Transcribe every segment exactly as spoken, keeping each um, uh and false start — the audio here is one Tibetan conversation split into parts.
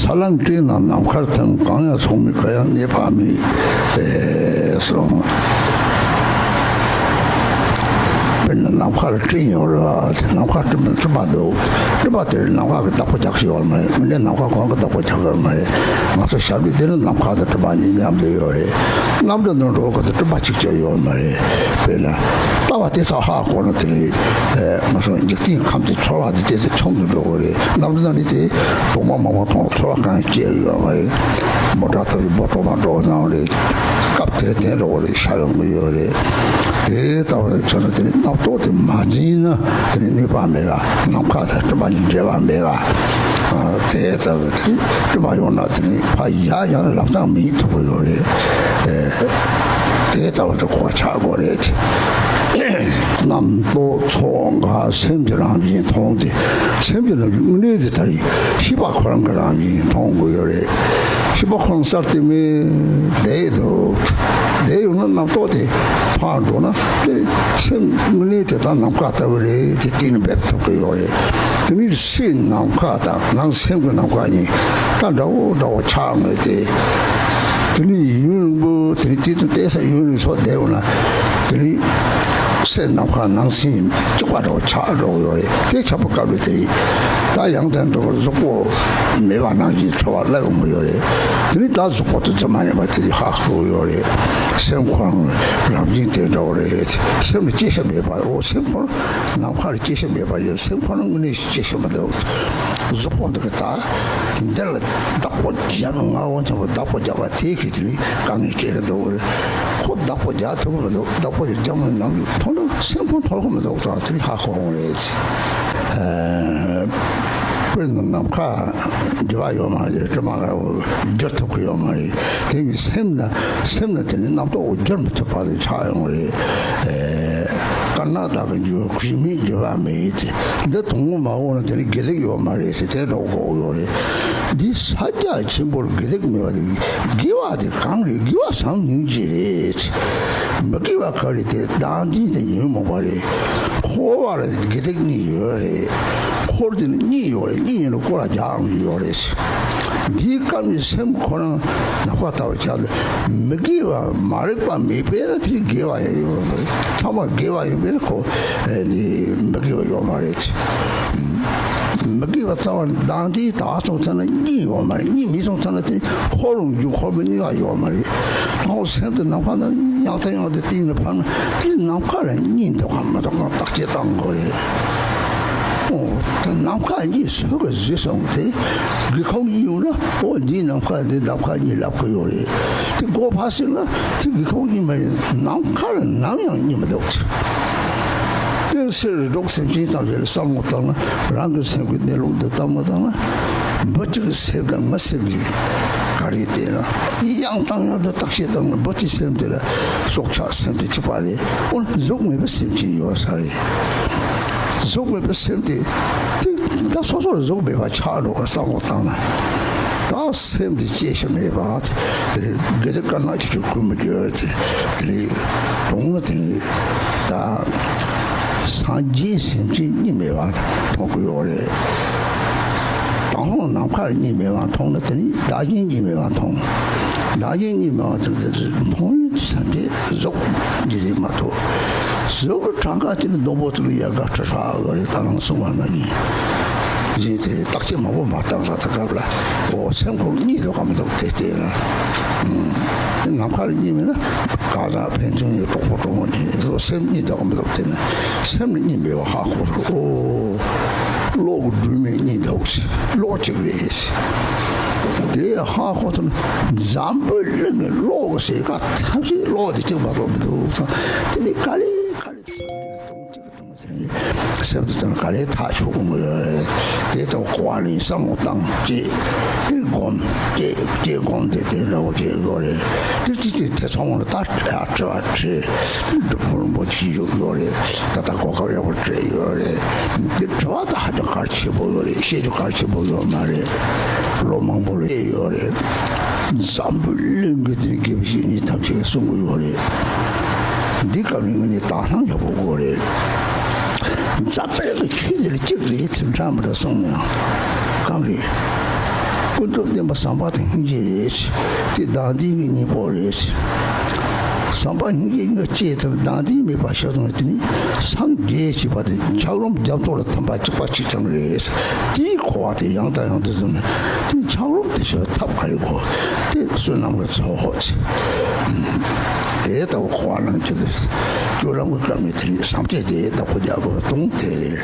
ས་ལམ་སྤྲིན་ནང་ནམ་མཁར་ཐིམ། གང་ཡང་ཚོགས་མེད་གང་ཡང་གནས་པ་མེད། ཨེ་གསུངས། དཔེར་ན་ནམ་མཁར་སྤྲིན་ཡོད་རེད་བ། དེ་ནམ་མཁར་སྤྲིན་པ་འདུག་སྤྲིན་པ་དེར་ནམ་མཁའ་གི་བདག་པོ་རྒྱག་ཤེས་ཡོད་མ་རེད། མི་འདྲའི་ནམ་མཁའ་གང་གི་བདག་པོ་རྒྱག་ཡོད་མ་རེད། ང་ཚོ་ཞབས་འདྲེན་དེ་ནི་ནམ་མཁའ་དང་སྤྲིན་པ་གཉིས་མཉམ་དུ་ཡོད་རེད། གནམ་གྲུ་ནང་འགྲོ་སྐབས་སུ་སྤྲིན་པ་གཅིག་ཀྱང་ཡོད་མ་རེད། དཔེར་ན་ལྟ་བ་དེ་ཚོ་ཧ་གོ་ན་དེ་ནི་ཨེ་ང་ཚོ་འཇིག་རྟེན་ཁམས་དེ་ཚོར་བ་དེ་དེ་ཚོ་ཆུང་དུ་འགྲོ་གི་རེད། གནམ་གྲུ་ནང་ནི་དེ་གྲོག་མ་མང་པོ་མཐོང་ཚོར་བ་གང་སྐྱེ་ཡོད་མ་རེད། མོ་ཊ་ཐོག་གི་འབོ་གྲོག་མ་འགྲོ་གནང་རེད། སྐབས་དེར་བསྟན་འགྲོ་གི་རེད། ཤར་ཡོང་གི་ཡོད་རེད། དེ་ལྟ་བུ་ཁྱོད་ནི་དེ་ནི་རྣམ་རྟོག་དེ་མ་འཛིན་ན་དེ་ནི་ནུས་པ་མེད་ལ། ནམ་མཁའ་དང་སྤྲིན་པ་གཉིས་འབྲེལ་བ་མེད་ལ། ཨ་དེ་ལྟ་བུ་དེ་སྤྲིན་པ་ཡོང་ན་དེ་ནི་ཕ་ཡ་ཡང་ལབ་སྟངས་མི་ཐུབ་ཀྱི་ཡོད་རེད། ཨེ་དེ་ལྟ་བུ་དེ་གོ་ཆག་དགོས་རེད། རྣམ་རྟོག་ཚོགས་འགའ་སེམས་ཀྱི་རང་བཞིན་མཐོང་སྟེ། སེམས་ཀྱི་རང་བཞིན་དངོས་གནས་དེ་ལྟར་ཤེས་པ་ཁོ་རང་གི་རང་བཞིན་མཐོང་དགོས་ཡོད་རེད། ཤེས་པ་ཁོ་རང་གསར་དུ་མེད་བསྡད་འདུག་བསྡད་ཡོད་ན་རྣམ་རྟོག་དེ་ཕར་འགྲོ་ན་དེ་སེམས་དངོས་གནས་དེ་དག་ནམ་མཁའ་ལྟ་བུ་རེད། དེ་གཏན་ནས་འབེབས་ཐུབ་ཀྱི་ཡོད་རེད། དེ་ནི་སེམས་ནམ་མཁའ་དང་ནང་སེམས་ཀྱི་ནམ་མཁའ་གཉིས་ད་འདྲ་བོ་འདྲ་བོ་ཆགས་ངེས་ཏེ། དེ་ནི་ཡུན་རིང་པོ་དེ་ནི་དེ་དང་བལྟས་ས་ཡུན་རིང་སོགས་བསྡད་ཡོད་ན་དེ་ནི་སེམས་ནམ་མཁའ་ནང་སེམས་གཅིག་པ་འདྲ་བོ་ཆགས་འགྲོ་གི་ཡོད་རེད། དེ་ཆགས་པ་སྐབས་ལ་དེ་ད་ཡང་དེ་འདྲ་བོ་གཟུགས་པོ་མེད་པ་ནང་བཞིན་ཚོར་བ་སླེབས་ཡོང་གི་ཡོད་རེད། དེ་ནི་ད་གཟུགས་པོ་དེ་ཙམ་མ་ཡིན་པ་དེ་ཧ་གོ་གི་ཡོད་རེད། སེམས་ཁོ་རང་རང་བཞིན་དེ་འདྲ་བོ་རེད། སེམས་ལ་སྐྱེ་ཤ་མེད་པ། འོ་སེམས་ཁོ་རང་ནམ་མཁའ་ལ་སྐྱེ་ཤ་མེད་པ་ཡོད། སེམས་ཁོ་རང་དངོས་གནས་ཤིག་སྐྱེ་ཤ་མི་འདུག་གཟུགས་པོ་འདི་གི་ད་འདི་ལ་བདག་པོ་རྒྱབ་ན་ང་དབང་ཆེན་པོ་བདག་པོ་རྒྱབ་པ་དེ་གི་དེ་ནི་དཀའ་ངལ་སྐྱེ་གི་འདུག་ཁོ་བདག་པོ་རྒྱག་ཐུབ་ཀྱི་མི་འདུག་བདག་པོ་རྒྱབ་ན་ནམ་མཐོང་ན་སེམས་ཁོ་འཐོར་གི་མི་འདུག་ད་དེ་ནི་ཧ་གོ་འོང་རེད། ཨ་དཔེར་ན་ནམ་མཁའ་རྒྱུ་བ་ཡོད་མ་རེད། སྤྲིན་མ་ལ་རྒྱུ་ཐུབ་ཀྱི་ཡོད་མ་རེད། དེ་ནི་སེམས་ན་སེམས་ན་དེ་ནི་རྣམ་རྟོག་རྒྱུ་མི་ཐུབ་པ་དེ་ཆགས་ཡོང་རེད། ཨེ། དཀར་ནག་དག་གི་འགྱུར་བ་གོས་མེད་འགྱུར་བ་མེད་ཟེར། འདི་དང་པོ་མ་འོངས་ན་དེ་ནི་དགེ་སྡིག་ཡོད་མ་རེད་ཟེར་དེ་འདྲ་གོ་ཡོད་རེད། འདི་ས་རྒྱ་ཆེན་པོར་དགེ་སྡིག་མེད་པ་དེ་དགེ་བ་དེ་གང་རེད། དགེ་བ་བསམ་ནུས་ཀྱི་རེད། མི་དགེ་བ་ག་རེ་དེ་བདག་འཛིན་དེ་ཉོན་མོངས་པ་རེད། འཁོར་བ་ལ་དགེ་སྡིག་གཉིས་ཡོད་རེད། འཁོར་དེ་ནི་གཉིས་ཡོད་རེད། གཉིས་ཡོད་ན་འཁོར་ལ་རྒྱག་ཡོད་རེད། འདིའི་སྐབས་ནི་སེམས་ཁོ་རང་ནམ་མཁའ་ལྟ་བུ་ཆགས་ཏེ་མི་དགེ་བ་མ་རིག་པ་མེད་པས་ན་དེ་དགེ་བ་ཡང་ཡོད་མ་རེད། ཚང་མ་དགེ་བ་ཡིན་པས་ན་ཁོ་ཨེ་འདི་མི་དགེ་བ་ཡོད་མ་རེད། མི་དགེ་བ་རྩ་བ་ནས་བདག་འཛིན་དག་སོང་ཚར་ན་གཉིས་ཡོད་མ་རེད། གཉིས་མེད་སོང་ཚར་ན་དེ་འཁོར་རུང་རྒྱུ་འཁོར་བའི་གནས་པ་ཡོད་མ་རེད། དང་པོ་སེམས་དེ་ནམ་མཁའ་ན་ཡང་དང་ཡང་དུ་བསྟན་ནས་ཕར་ན་དེ་ནམ་མཁའ་ལ་གཉིས་འདུག་གམ་མི་འདུག་གམ་བརྟག་དཔྱད་གཏང་དགོས་རེད། ཨོ། ད་ནམ་མཁའ་གཉིས་སུ་གིས་བཟོས་སོང་དེ། དགེ་སློང་གཉིས་ཡོང་ན་ཨོ་འདིའི་ནམ་མཁའ་འདི་ནམ་མཁའ་གཉིས་ལབ་ཀྱི་ཡོད་རེད། དེ་སྒོ་ཕར་ཕྱེ་ན་དེ་དགེ་སློང་གཉིས་མ་ཡིན། ནམ་མཁའ་ལ་ནམ་ཡང་གཉིས་མི་འདུག་དེ་སེར་སྒྲོག་སེམས་ཅན་ཐམས་ཅད་ལ་བསམ་བློ་བཏང་ན། རང་གི་སེམས་ཀྱི་གནས་ལུགས་འདི་བཏང་མ་བཏང་ན། འབུ་གཅིག་གི་སེམས་དང་ང་སེམས་ཀྱི་ག་རེ་བལྟས་ན་ཡང་དང་ཡང་དུ་བརྟག་དཔྱད་བཏང་ན་འབུ་གཅིག་སེམས་དེ་ལ་སྲོག་ཆགས་སེམས་དེ་གཅིག་པ་རེད། འོ་ན་གཟུགས་མེད་པའི་སེམས་ཅན་ཡོད་ས་རེད། གཟུགས་མེད་པའི་སེམས་དེ་དེ་ད་སོ་སོར་གཟུགས་མེད་པ་ཆགས་འགྲོ་བར་བསམ་བློ་བཏང་ན། ད་སེམས་དེ་སྐྱེ་ཤ་མེད་པ་དེ་དགེ་སྡིག་དཀར་ནག་ཆུ་ཆུ་ཁུར་མི་འགྱུར་དེ་དེ་ལས་དོང་ལ་དེ་ད་སངས་རྒྱས་སེམས་ཅན་གཉིས་མེད་པ་མཐོང་གི་ཡོད་རེད། དང་པོ་ནམ་མཁའ་གཉིས་མེད་པ་མཐོང་ན་དེ་ནི་བདག་གཞན་གཉིས་མེད་པ་མཐོང་། བདག་གཞན་གཉིས་མེད་པ་དེ་ལ་མཐོང་ཡུལ་དེ་སངས་རྒྱས་གཟུགས་འདི་རེད་མ་གཏོགས། གཟུགས་ཀྱི་གྲངས་ཀ་དེ་ནི་སྡོང་པོ་དེ་ལ་ཡལ་ག་ཁྲི་ཕྲག་ཡོད་རེད། ད་ནང་གསུངས་པ་ནང་བཞིན། གཞན་དེ་བརྟག་དཔྱད་མང་པོ་མ་བཏང་ས་དེ་སྐབས་ལ། འོ་སེམས་ཁོ་གཉིས་འདུག་གམ་མི་འདུག་དེ་བལྟས་ན། ཨུམ། ནམ་མཁའ་ལ་གཉིས་མེད་ན་གང་ལྟར་ཕན་ཚུན་གྱི་གྲོགས་པོ་གྲོགས་མོ་གཉིས་རོ་སེམས་གཉིས་འདུག་གམ་མི་འདུག་དེ་ནི་སེམས་ལ་གཉིས་མེད་པ་ཧ་གོ་སོང་། ཨོ། གློག་སྦྲུལ་མེད་གཉིས་འདུག་ཟེར། གློག་གཅིག་རེད་ཟེར། དེ་ཧ་གོ་ཐུབ་ན་འཛམ་བུ་གླིང་གི་གློག་ཟེར་ག་ཐམས་ཅད་གློག་དེ་གཅིག་མ་གཏོགས་མི་འདུག་ཟེར། དེ་ནི་ག་ལེ་ག་ལེ་དུ་སོང་དེ་ནི་དུང་གཅིག་གི་དུང་། སེམས་དེ་དང་ག་ལེ་ཐག་ཆོད་དགོས་ཀྱི་ཡོད་རེད། དེ་དང་གོ་བ་ལེན་བསམ་བློ་བཏང་བྱས། དེ་སྒོམ་བྱས་བྱས་སྒོམ་དེ་དེ་འདྲ་བོ་བྱས་ཡོད་རེད། དེ་དེ་དེ་དེ་ཚང་མ་ལ་ད་ཡར་དྲི་བ་དྲིས། སྒྲུབ་ཕུག་རིན་པོ་ཆེ་བཞུགས་ཡོད་རེད། ད་ལྟ་གོ་སྐབས་ཡག་པོ་སྤྲད་ཡོད་རེད། དེ་དྲི་བ་ད་ཧ་ཅང་གལ་ཆེན་པོ་ཡོད་རེད། བཤད་རྒྱུ་གལ་ཆེན་པོ་ཡོད་མ་རེད། ལོ་མང་པོ་ལ་བཤད་ཡོད་རེད། འཛམ་བུ་གླིང་གི་དེ་དགེ་བཤེས་གཉེན་ཐམས་ཅད་ཀྱིས་གསུང་གི་ཡོད་རེད། འདི་སྐབས་ནས་ངས་ནི་དག་སྣང་ཡག་པོ་དགོས་རེད། འཛམ་བུ་གླིང་གི་ཆོས་འདི་ལ་གཅིག་རེད་ཚིམ་ཁྲ་མི་འདྲ་གསུངས་ནའང་གང་རེད། ཀུན་རྫོབ་བདེན་པ་བསམ་པ་དང་སྙིང་རྗེ་རེད། དེ་བདག་འཛིན་གྱི་གཉེན་པོ་རེད། བསམ་པ་སྙིང་རྗེ་གཉིས་ཀ་བཅས་ཐུབ་བདག་འཛིན་མེད་པ་ཤར་སོང་བ་དེ་ནི་སངས་རྒྱས་ཞེས་པ་དེ་འཁྱགས་རོམ་རྒྱ་མཚོ་ལ་ཐིམ་པ་གཅིག་པ་གཅིག་རྐྱང་རེད། དེའི་འཁོར་བ་དེ་ཡང་དང་ཡང་དུ་བཟུང་ནས་དེ་འཁྱགས་རོམ་དེ་ཤར་བའི་ཐབས་ག་རེ་དགོས། དེ་བསོད་ནམས་ཀྱི་ཚོགས། དེ་ལྟ་བུ་འཁོར་བ་ནང་གི་དུས་རང་གི་སྐར་མའི་དེ་བསམ་སྤྱོད་དེ་ལྟ་བུ་རྒྱག་དགོས་པ་དང་དེ་རེད།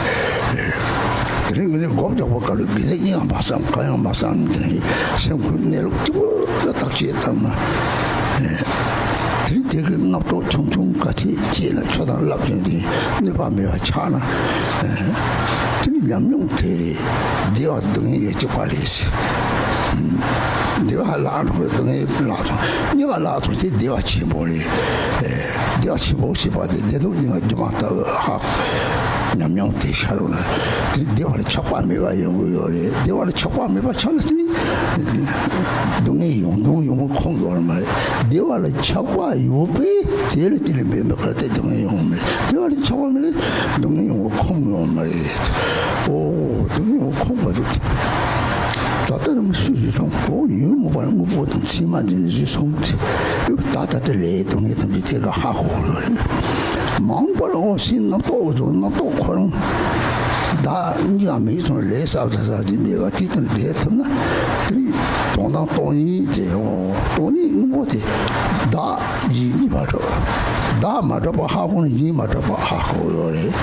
དེ་རིང་ངས་ནི་སྒོ་རྒྱག་པ་ག་རེ་དགེ་ལེགས་གཉིས་ཀ་མ་བསམ་གང་ཡང་མ་བསམ་དེ་རིང་སེམས་ཁུར་གནས་ལུགས་གཅིག་པུ་ལ་བརྟག་དཔྱད་བཏང་ན། དེ་རིང་དེ་གི་རྣམ་རྟོག་ཆུང་ཆུང་ག་ཚད་སྐྱེས་ན་ཆོས་དང་བསླབ་བྱ་དེ་གནོད་པ་མེད་པ་ཆགས་ན། དེ་ནི་ཉམས་མྱོང་དེ་རེད། བདེ་བ་སྡུག་བསྔལ་ཡོད་གཅིག་པ་རེད། བདེ་བ་བརླག་འགྲོ་བའི་སྡུག་བསྔལ་བརླག་སོང་། གཉིས་ཀ་བརླག་སོང་ཚེ་བདེ་བ་ཆེན་པོ་རེད། བདེ་བ་ཆེན་པོ་ཞེས་པ་དེ་བདེ་སྡུག་གཉིས་ཀ་སྒྱུ་མ་ལྟ་བུ་ཧ་གོ། ཉམས་མྱོང་དེ་ཤར་རུང་ན་དེ་བདེ་བ་ལ་ཆགས་པ་མེད་པ་ཡོང་གི་ཡོད་རེད། བདེ་བ་ལ་ཆགས་པ་མེད་པ་ཆགས་ན་དེ་ནི་སྡུག་བསྔལ་ཡོང་དུས་ཡོང་བ་ཁོམ་ཡོད་མ་རེད། བདེ་བ་ལ་ཆགས་པ་ཡོད་པས་དེ་ལ་དེ་ལས་འབད་མེད་པར་དེ་སྡུག་བསྔལ་ཡོང་བ་མ་རེད། བདེ་བ་ལ་ཆགས་པ་མེད་ལ་སྡུག་བསྔལ་ཡོང་བ་ཁོམ་ཡོད་མ་རེད། ཨོ། སྡུག་བསྔལ་ཡོང་བ་ཁོམ་པ་རེད། ད་ལྟ་རང་སུས་ཞུས་སོང་། ཨོ། ཉོན་མོངས་པ་དངོས་པོ་དང་མཚན་མ་འདི་ནི་ཞུས་སོང་། ད་ད་ལྟ་ལས་སྡུག་བསྔལ་ཐམས་ཅད་དེ་ག་ཧ་གོ་དགོས་རེད། མང་པོ་ལ་འོ་སྲིད་རྣམ་རྟོག་ཚོ་རྣམ་རྟོག་ཁོ་རང་བདག་གཉིས་ཀ་མེད་སོང་། ལས་བསགས་བསགས་བསགས་ཀྱི་མེད་པ་དེ་དང་བསྡད་ཐུབ་ན་དེ་ནི་སྟོང་དང་སྟོང་ཉིད་དེ། འོ། སྟོང་ཉིད་དངོས་པོ་དེ་བདག་གཞན་གཉིས་མ་གྲུབ། བདག་མ་གྲུབ་པ་ཧ་གོ་ན་གཞན་མ་གྲུབ་པ་ཧ་གོ་ཡོད་རེད།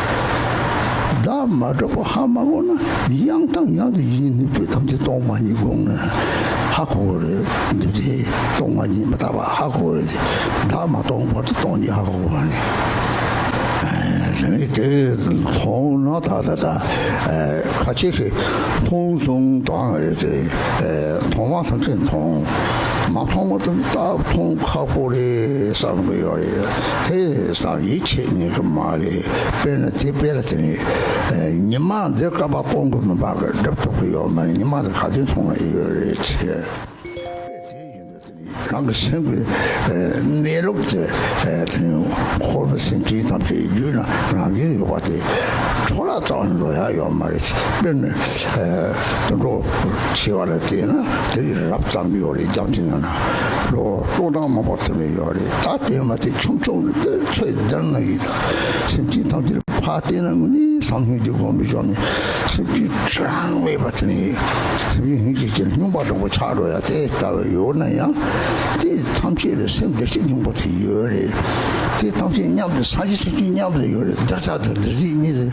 བདག་མ་གྲུབ་པ་ཧ་མ་གོ་ན་ཡང་དང་ཡང་དུ་གཞན་ནུས་པའི་ཐམས་ཅད་སྟོང་པ་ཉིད་དགོངས་ནས་ཧ་གོ་གི་རེད། འདི་དེ་སྟོང་པ་ཉིད་མི་རྟག་པ་ཧ་གོ་གི་རེད། བདག་མ་སྟོང་བར་དུ་སྟོང་ཉིད་ཧ་གོ་གི་མ་རེད། དེ་ནས་དེ་མཐོང་ན་ད་ད་ད་ཁ་ཆེ་ཞིག་མཐོང་གསུམ་དང་། མཐོང་བ་ཐམས་ཅད་མཐོང་། མ་མཐོང་བ་དེ་ད་མཐོང་ཁག་པོ་རེད་བསམ་གི་ཡོད་རེད། དེ་བསམ་ཡིད་ཆེས་ཉན་གི་མ་རེད། དཔེར་ན་དེ་དཔེ་ལ་དེ་ནི་ཉི་མ་འདི་སྐར་མ་སྟོང་གི་མི་འབག་གི་སྒྲུབ་ཐུབ་གི་ཡོད་མ་རེད། ཉི་མ་འདི་ག་དུས་མཐོང་ན་ཡོད་རེད་ཅེས། རང་གི་སེམས་ཀྱི་གནས་ལུགས་དེ་འཁོར་བའི་སེམས་ཅན་ཐམས་ཅད་རྒྱུད་ན་རང་བཞིན་ཡོད་པ་དེ་འཕྲོ་བརླག་རྩ་བ་ནས་འགྲོ་ཡ་ཡོད་མ་རེད། དཔེར་ན་དུད་འགྲོ་ཆེ་བ་ལ་བལྟས་ན་དེ་རིགས་རབ་ཙམ་ཡོད་རེད། རྒྱ་མཚོའི་ནང་ན་ལོ་སྟོང་གྲངས་མང་པོ་ཐོན་ནས་ཡོད་རེད། ད་དེ་མ་དེ་ཆུང་ཆུང་དེ་ཆོས་བསྡད་ན་ཡིན། ད་སེམས་ཅན་ཐམས་ཅད་ཕར་བལྟས་ན་དངོས་གནས་བསམ་ཡས་ཀྱི་སྒོམ་པའི་ཞོར་ནས་སེམས་ཅན་གྲངས་མེད་པ་དེ་ནི་སེམས་ཅན་སྙིང་རྗེ་ཅན་སྙོམས་པ་དྲག་པོ་ཆགས་འགྲོ་ཡ་དེ་ལྟ་བུ་ཡོད་ན་ཡང་། དེ་ཐམས་ཅད་ལ་སེམས་བདེ་གཤེགས་སྙིང་པོ་དེ་ཡོད་རེད། དེ་ཐམས་ཅད་མཉམ་དུ་སངས་རྒྱས་སེམས་ཅན་མཉམ་དུ་ཡོད་རེད། བདག་ཅག་དང་བདག་རིགས་གཉིས་སུ་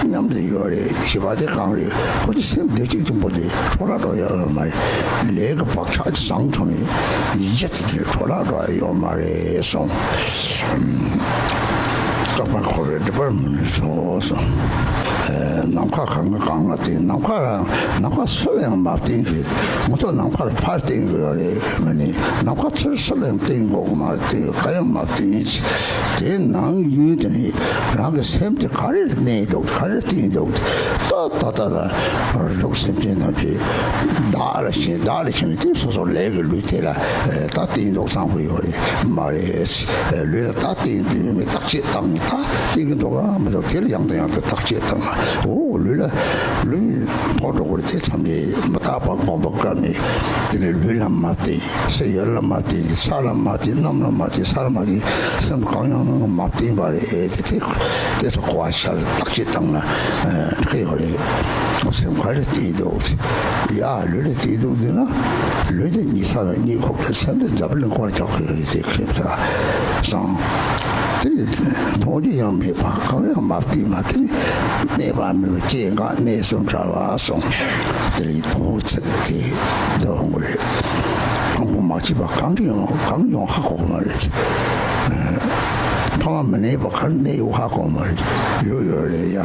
མཉམ་དུ་ཡོད་རེད་ཞེས་པ་དེ་གང་རེད། ཁོ་ཚོ་སེམས་བདེ་གཤེགས་སྙིང་པོ་དེ་འཕྲོ་བརླག་འགྲོ་ཡ་ཡོད་མ་རེད། ལས་ཀྱི་བག་ཆགས་བཟང་ཐོག་ནས་ཡིད་ཆེས་དེ་འཕྲོ་བརླག་འགྲོ་ཡ་ཡོད་མ་རེད་གསུངས། བསྐལ་པ་འཁོར་བའི་སྒྲིབ་པར་མི་ནུས་སོ་གསུངས། ནམ་མཁའ་གང་ག་གང་ལ་བརྟེན། ནམ་མཁའ་ནམ་མཁའ་སུ་ལ་ཡང་མ་བརྟེན་གྱི། ང་ཚོ་ནམ་མཁའ་ལ་ཕར་བརྟེན་དགོས་རེད་མ་ནི། ནམ་མཁའ་ཚུར་སུ་ལ་ཡང་བརྟེན་དགོས་མ་རེད། དེ་ག་ཡང་མ་བརྟེན་གྱི། དེ་ནང་ཡུལ་དེ་ནི་རང་གི་སེམས་དེ་ག་རེ་ལ་གནས་འདུག་ག་རེ་ལ་བརྟེན་འདུག་ད་ད་ལྟ་ལ་རིགས་སེམས་ཅན་ཐམས་ཅད་བདག་ལ་ཞེན། བདག་ལ་ཞེན་ནས་དེ་སོ་སོ་ལས་ཀྱི་ལུས་དེ་ལ་ད་བརྟེན་འདུག་བསམ་གྱི་ཡོད་རེད་མ་རེད། ལུས་ལ་ད་བརྟེན་དུས་མི་བརྟག་དཔྱད་བཏང་། ད་བརྟེན་གྱི་འདུག་གམ་མི་འདུག་དེ་ལ་ཡང་དང་ཡང་དུ་བརྟག་དཔྱད་བཏང་། འོ་ལུས་ལ་ལུས་ཕོག་འགྲོ་གི་རེད། དེ་ཐམས་ཅད་མི་རྟག་པ་སྒོམ་པ་སྐབས་ནས་དེ་ནས་ལུས་ལ་མ་བརྟེན། ས་ཡར་ལ་མ་བརྟེན། ས་ལ་མ་བརྟེན། གནམ་ལ་མ་བརྟེན། ས་ལ་མ་བརྟེན། སེམས་གང་ཡང་མ་བརྟེན་པ་རེད། དེ་དེ་དེ་ཚོ་གོ་བ་ཤར་བརྟག་དཔྱད་བཏང་ན་ཁེ་ཡོད་རེད། སེམས་ག་རེ་བརྟེན་འདུག་ཡ་ལུས་ལ་བརྟེན་འདུག་འདི་ན་ལུས་དེ་གཉིད་ས་ལ་གཉིད་ཁུག་སྟེ། སེམས་དེ་འཛམ་བུ་གླིང་སྐོར་རྒྱག་གི་ཡོད་རེད། དེ་ཁེ་ས་སང་དེ་ནི་མཐོང་རྒྱུ་ཡང་མེད་པ། གང་ཡང་མ་བརྟེན་པ། དེ་ནི་གནས་པ་མེད་པ་སྐྱེ་འགག་གནས་གསུམ་བྲལ་བ་གསུངས། དེ་ལ་ཡི་དང་པོ་ཚིག་དེ་འདོན་དགོས་རེད། དང་པོ་མ་སྐྱེས་པ་གང་གིས་ཡང་གང་ཡང་ཧ་གོ་གི་མ་རེད། ཐ་མ་མི་གནས་པ་གང་གནས་ཡོད་ཧ་གོ་གི་མ་རེད། ཡོད་ཡོད་རེད་ཡ།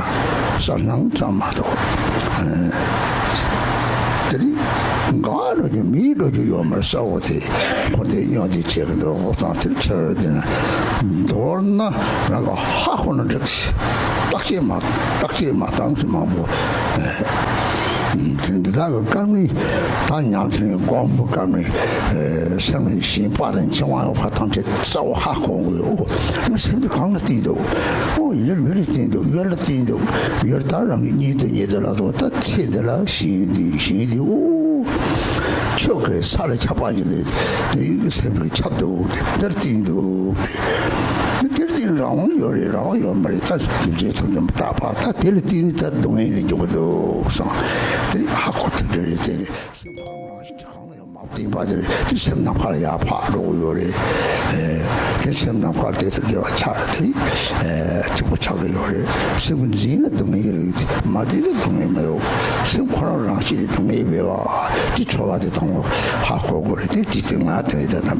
གསལ་སྣང་ཙམ་མ་གཏོགས། དེ་ནི་འགག་འགྲོ་རྒྱུ་མེད་འགྲོ་རྒྱུ་ཡོད་མ་རེད། གསལ་བོ་དེ་ཁོ་དེ་སྙོག་དེ་བྱེད་ཀྱི་འདུག་ཧོ་ཙང་དེར་ཕྱིར་དེ་ན་མདོར་ན་རང་ག་ཧ་གོ་ན་འགྲིག་བརྟག་དཔྱད་མ་བརྟག་དཔྱད་མ་བཏང་ཚེ་མང་པོ། དེ་འདི་དག་གི་སྐབས་ནི་ད་ཉམས་ཆེན་སྒོམ་པའི་སྐབས་ནི་སེམས་ནི་ཞེན་པ་དང་འཆིང་བ་ཡོད་པ་ཐམས་ཅད་གསལ་བོ་ཧ་གོ་གི་ཡོད། ཨོ་ང་སེམས་འདི་གང་ལ་བརྟེན་འདུག་ཨོ་ཡར་ལུས་ལ་བརྟེན་འདུག་ཡར་ལ་བརྟེན་འདུག་ཡར་ད་རང་གི་གཉིད་དུ་ཉལ་དུ་ལ་འདུག་ད་ཚེ་འདི་ལ་ཞིང་འདི་ཞིང་འདི་ཨོ། ཆོས་ཀྱི་ས་ལ་ཁྱབ་པ་ཡིན་ཏེ། དེ་ཡིན་གྱི་སེམས་ཀྱི་ཁྱབ་འདུག་སྟེ། དེར་བརྟེན་འདུག་སྟེ། དེར་བརྟེན་རང་དབང་ཡོད་རེད། རང་དབང་ཡོད་མ་རེད། ད་སྒྱུ་རྩལ་མཐོང་རྒྱུ་མི་རྟག་པ། ད་དེ་ལ་བརྟེན་ནས་ད་སྡུག་བསྔལ་དེ་འབྱུང་གི་འདུག་བསམ། དེ་ནི་ཧ་གོ་ཐུབ་ཀྱི་རེད། དེ་ནི་སེམས་ཁམས་རང་བཞིན་གྱི་གང་ལ་ཡང་མ་བརྟེན་པ་དེ་རེད། དེ་སེམས་ནམ་མཁའ་ལ་ཡར་འཕགས་འགྲོ་གི་ཡོད་རེད། ཨེ། དེ་སེམས་ནམ་མཁར་བདེ་ཐབས་ཡོད་པ་ཆགས་རེད། དེ་ནི་ཨེ་ཆེན་པོ་ཆགས་ཀྱི་ཡོད་རེད། སེམས་ཀྱི་འཛིན་ན་སྡུག་བསྔལ་རེད། མ་འཛིན་ན་སྡུག་བསྔལ་མི་འདུག་སེམས་ཁོ་རང་རང་བཞིན་དེ་སྡུག་བསྔལ་མེད་པ་དེ་གྲོལ་བ་དེ་དང་པོ་ཧ་གོ་དགོས་རེད། དེ་དེ་དེ་ང་དེ་ནི་ད་ནམ་